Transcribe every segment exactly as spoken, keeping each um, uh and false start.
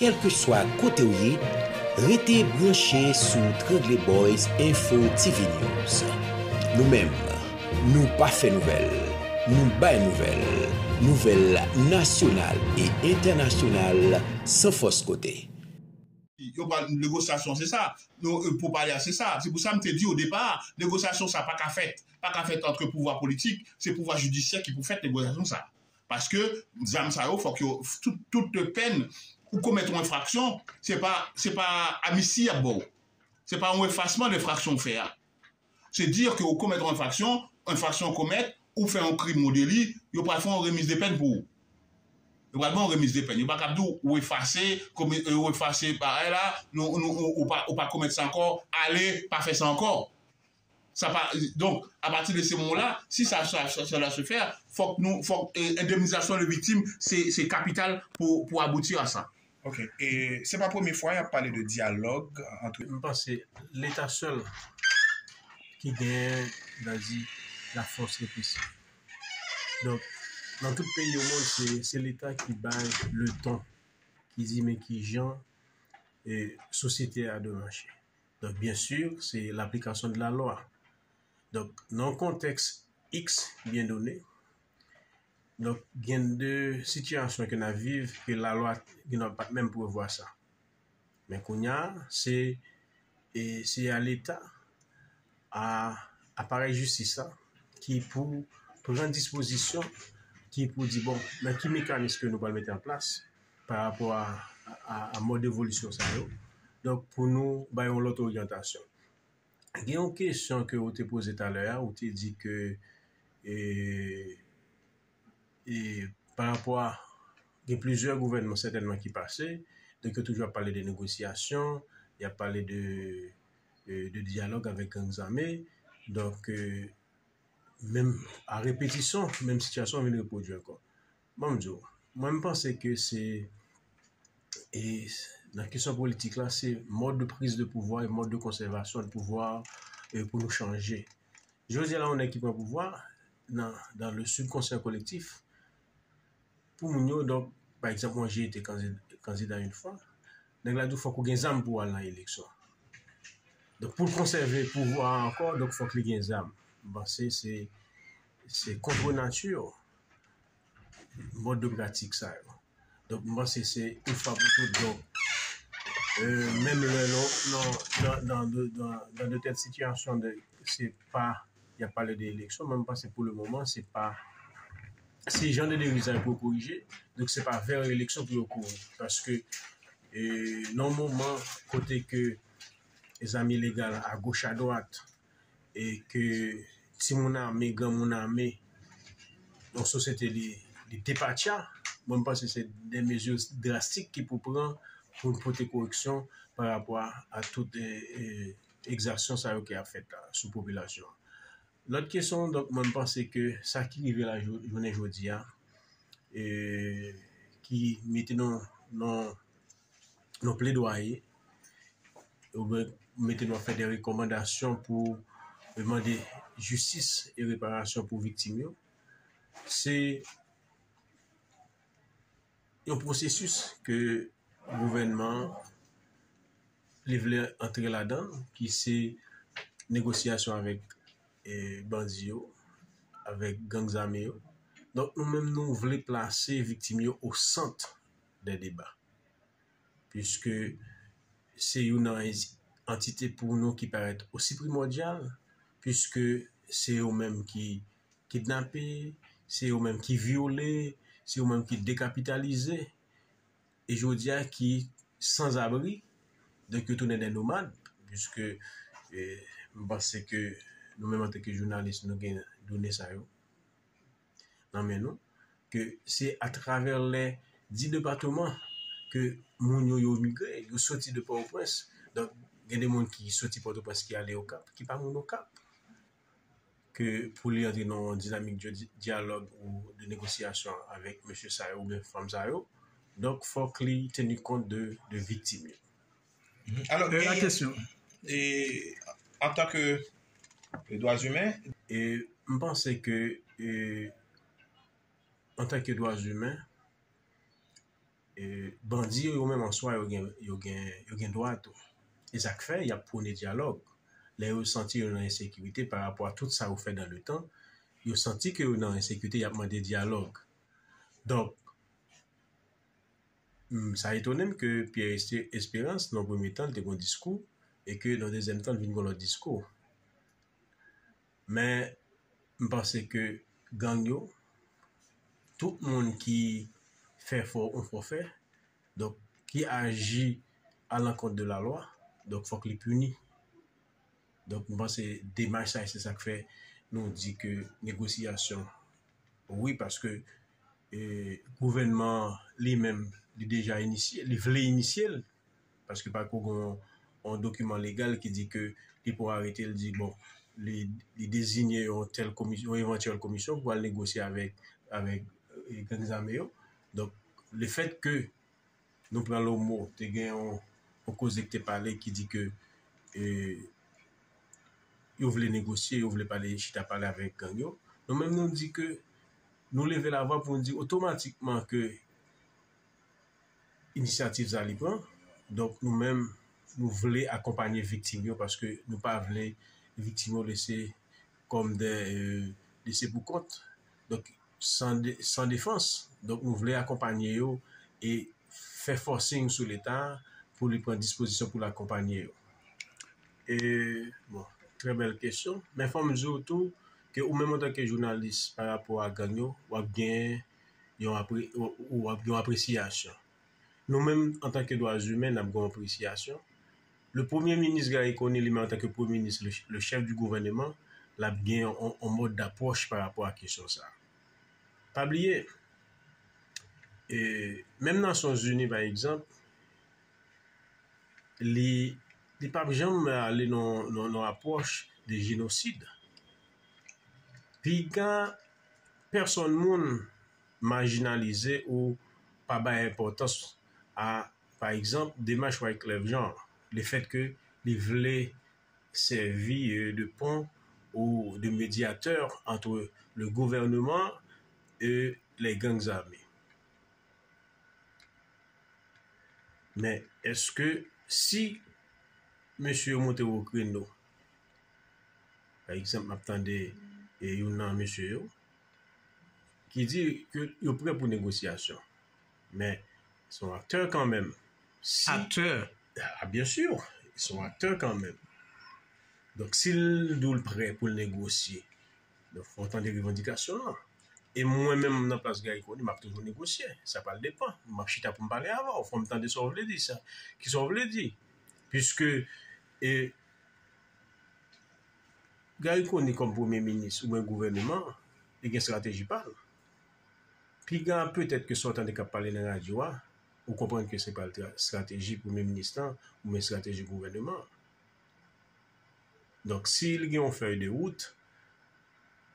Kèlkeswa kote w ye, rete branche sou Trangle Boys Info T V News. Nou menm, nou pa fè nouvèl, nou bay nouvèl. Nouvèl nasyonal e entènasyonal san fòs kote. Yo pral negosyasyon se sa. Nou, pou pale a se sa. Se pou sa m te di o depa, negosyasyon sa pa ka fèt. Pa ka fèt antre pouvwa politik, se pouvwa jidisyè ki pou fèt negosyasyon sa. Paske zam sa yo, fòk yo, tout, tout pèn, ou komèt yon enfraksyon, se pa, se pa amisti y ap ba w. Se pa yon efasman de enfraksyon w fè a. Se di ke ou komèt yon enfraksyon, enfraksyon w komèt, ou fè yon krim, yon deli, yo pral fè yon remiz de pèn pou ou. Yo pral ba w yon remiz de pèn. Yo pa kab di w ou efase, komi- ou efase bagay la, nou, nou, ou, ou pa, ou pa komèt sa ankò, ale, pa fè sa ankò. Sa pa, donk, apati de se moman la, si sa, sa, sa, cela se fè, fòk nou, fòk eh, endemnizasyon de viktim, se, se kapital pou, pou abouti a sa. Ok, e se pa premye fwa y ap pale de dyalòg antre. M panse Leta sèl ki genyen, n a di, lafòs represif. Donk, nan tout peyi o mond, se, se Leta ki bay le ton, ki di men ki jan e, sosyete a dwe mache. Donk, byen si, se laplikasyon de la lwa. Donk, nan yon kontèks X byen done, donk, gen de sitiyasyon ke n ap viv ke lalwa gen pa t menm prevwa sa. Men kounye a, se e se a Leta, a aparèy jistis la, ki pou pran dispozisyon, ki pou di, bon, nan ki mekanis ke nou pral mete an plas pa rapò a, a, a mòd evolisyon sa yo. Donk, pou nou bay yon lòt oryantasyon. Gen yon kesyon ke ou te poze talè a, ou te di ke e, e pa rapò a, gen plizyè gouvènman sètènman ki pase, donk yo toujou ap pale de negosyasyon, y ap pale de, e, de dyalòg avèk gang zame, donk e, menm a repetisyon, menm sitiyasyon an vin repwodui ankò. Ban m di w, mwen m panse ke se e nan kesyon politik la, se mòd de priz de pouvwa e mòd de konsèvasyon de pouvwa e pou nou chanje. Jodi a la, yon nèg ki pran pouvwa nan dans le subconscient collectif, pou moun yo, donk, pa egzanp, mwen J te kandida yon fwa, nèg la di w fòk ou gen zam pou w al nan eleksyon. Donk, pou l konsève pouvwa a ankò, donk, fòk li gen zam. M panse se, se kontrenati mòd de pratik sa yo. Donk, m panse se yon fwa pou tout. Donk, e, menm lè nan, nan, nan, nan, nan, nan de tèl sitiyasyon, de, se pa, y ap pale de eleksyon, men m panse pou le moman, se pa, se jan de deriv sa yo pou yo korije. Donk, se pa vè eleksyon pou yo kouri. Paske, e, nan yon moman kote ke zam ilegal agoch adwat, e ke timoun ame, granmoun ame, yon sosyete li, li depatya, mwen m panse se de mezi drastik ki pou pran pou n pote koreksyon pa rapò a, a tout e, e, egzasyon sa yo ki ap fèt la sou popilasyon an. Lòt kesyon, donk, mwen m panse ke sa ki rive la jou- jounen jodi a, e, ki mete nou nan yon pledwaye, oubyen mete nou ap fè de rekòmandasyon pou mande jistis e reparasyon pou viktim yo, se yon pwosesis ke gouvènman an li vle antre ladan l, ki se negosyasyon avèk e, bandi yo, avèk gang zame yo. Donk, nou menm, nou vle plase viktim yo o sant dè deba. Piske se youn nan antite pou nou ki parèt osi primòdyal, piske se yo menm ki kidnape, se yo menm ki vyole, se yo menm ki dekapitalize, e jodi a ki sanzabri, donk yo tounen de nomad, piske e, m panse ke nou menm antanke jounalis, nou gen done sa yo nan men nou, ke se atravè lè dis depatman ke moun yo, yo migre, yo soti de Pòtoprens. Donk, gen de moun ki soti Pòtoprens ki ale Okap, ki pa moun Okap. Ke pou li antre nan yon dinamik de dyalòg ou de negosyasyon avèk mesye sa yo oubyen fanm sa yo, donk fòk li teni kont de, de viktim yo. Alò, E, la kesyon. E, antanke dwa imen, E m panse ke e, antanke dwa imen, E, bandi yo, yo menm an swa, yo gen, yo gen, yo gen dwa tou. E sa k fè, y ap pwone dyalòg. Lè yo santi yo nan ensekirite pa rapò a tout sa yo fè dan le tan, yo santi ke yo nan ensekirite, y ap mande dyalòg. Donk, m, sa etone m ke Pierre Esté-, Espérance, nan premye tan, li te gen yon diskou, e ke nan dezyèm tan, li vin gen yon lòt diskou. Men, m panse ke gang yo, tout moun ki fè fò, yon fòfè, donk, ki aji alankont de la lwa, donk, fòk li pini. Donk, m panse demach sa, se sa k fè nou di ke negosyasyon, wi, paske, e, gouvènman an li menm, li deja inisye, li vle inisye l, paske pako gen yon, yon dokiman legal ki di ke li pran arete, li di, bon, li, li deziye yon tèl komisyon, yon evantyèl komisyon pou al negosye avèk, avèk, e, gang zame yo. Donk, lefèt ke nou pran Lomo, te gen yon, yon koze ki te pale ki di ke, e, yo vle negosye, yo vle pale, chita pale avèk gang yo. Nou menm, nou di ke nou leve lavwa pou nou di otomatikman ke inisyativ sa li pran. Donk, nou menm, nou vle akonpanye viktim yo paske nou pa vle viktim yo lese kòm de, e, lese pou kont. Donk, san de-, san defans. Donk, nou vle akonpanye yo e fè fòsing sou Leta pou li pran dispozisyon pou l akonpanye yo. E, bon, trè bèl kesyon. Men fò m di w tou ke ou menm antanke jounalis pa rapò a gang yo, w ap gen yon apre-, w, w ap gen yon apresyasyon. Nou menm, antanke dwa imen, n ap gen yon apresyasyon. Le premye minis Garry Conille, li menm antanke premye minis, le, le chef du gouvernement, l ap gen yon, yon mòd dapwòch pa rapò a kesyon sa a. Pa bliye, e, menm Nasyonzini, pa egzanp, li, li p ap janm ale nan, nan, nan apwòch de jenosid. Piga pèsòn moun majinalize ou pa bay enpòtans a, pa egzanp, demach Wyclef Jean, lefèt ke li vle sèvi, euh, de pont ou de médiateur entre le gouvernement et les gangs armés. Men, èske si mesye yo monte wo kreno, pa egzanp, m ap tande, e, youn nan mesye yo ki di ke yo prè pou negosyasyon. Men, se yon aktè kanmenm. Si, aktè? A, byen si, se yon aktè kanmenm. Donk, si l di w l prè pou l negosye, donk, fò w tande revandikasyon an. E mwen menm, nan plas Garry Conille, m ap toujou negosye. Sa pral depann. M ap chita pou m pale avè w. Fò m tande sa w vle di, sa. Kisa w vle di? Piske, e, Garry Conille kòm premye minis oubyen gouvèneman, li gen estrateji pa l. Piga petèt ke sa w tande k ap pale nan radyo a, ou konprann ke se pa l tra-, estrateji premye minis lan oubyen estrateji gouvèneman an. Donk, si li gen yon fèy de wout,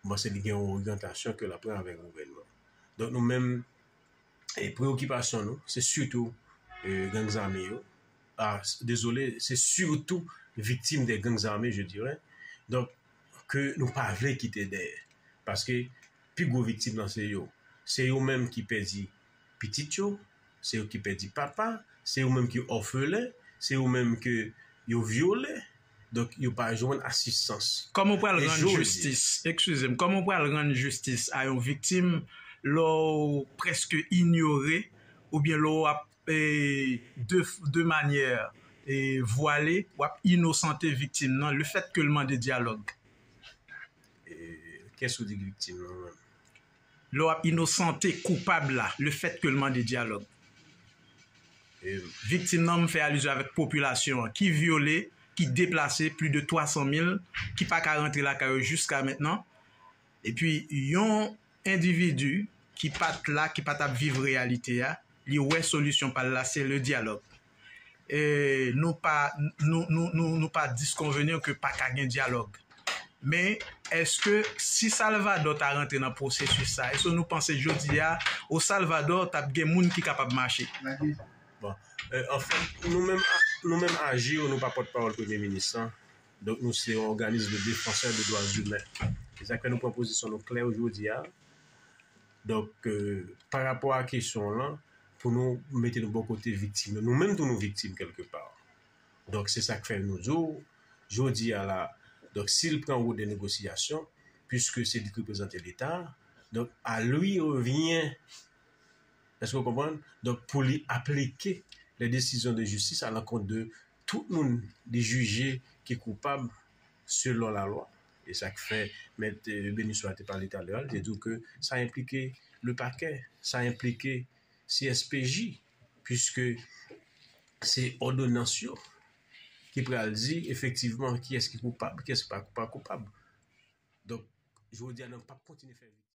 m panse li gen yon oryantasyon ke l ap pran avèk gouvènman. Donk, nou menm, e, preyokipasyon nou, se sitou, e, gang zame yo. A, s-, dezole, se sitou viktim de gang zame, je dirais. Donk, ke nou pa vle kite dèyè. Paske pi gwo viktim nan se yo. Se yo menm ki pèdi pitit yo, se yo ki pèdi papa, se yo menm ki òfelen, se yo menm ke yo vyole, donk yo pa jwenn asistans. Kòman w pral rann jistis, eskize m, kòman w pral rann jistis a yon viktim lè w prèske inyore oubyen lè w ap, e, de, de manyè, e, vwale, w ap inosante viktim nan, lefèt ke l mande dyalòg? E, kiyès ou di ki viktim nan menm? Lè w ap inosante koupab la, lefèt ke l mande dyalòg. E, viktim nan, m fè alizyon avèk popilasyon an, ki vyole, ki deplase, plis de twa san mil, ki pa ka rantre lakay yo jiska mentnan. Epi, yon endividi ki pa t la, ki pa t ap viv reyalite a, li wè solisyon pa l la, se le dyalòg. E nou pa, nou, nou, nou, nou pa diskonveni ke pa ka gen dyalòg. Men, èske si Salvador ta rantre nan pwosesis sa, èske nou panse jodi a, o Salvador, t ap gen moun ki kapab mache? Bon, e, anfèt, nou menm, nou menm AJIR, nou pa pòtpawòl premye minis lan. Donk, nou se yon òganis de defansè de dwa imen. Se sa k fè nou pran pozisyon nou klè jodi a. Donk, e, pa rapò a kesyon w lan, pou nou mete nou bò kote viktim yo. Nou menm tou nou viktim kèlkepa. Donk, se sa k fè nou di w, jodi a la, donk, si l pran wout de negosyasyon, puiske se li ki reprezante Leta, donk, à lui revient, èske w konprann? Donk, pou li aplike les décisions de justice à l'encontre de tout moun li jije ki koupab selon lalwa. E sa k fè mèt Beniswa te pale talè a, li te di w ke sa enplike le pakè, sa enplike C S P J, puiske se òdonans yo ki pral di efektivman kiyès ki koupab, kiyès ki pa, pa koupab. Donk, jodi a, nou p ap kontinye fè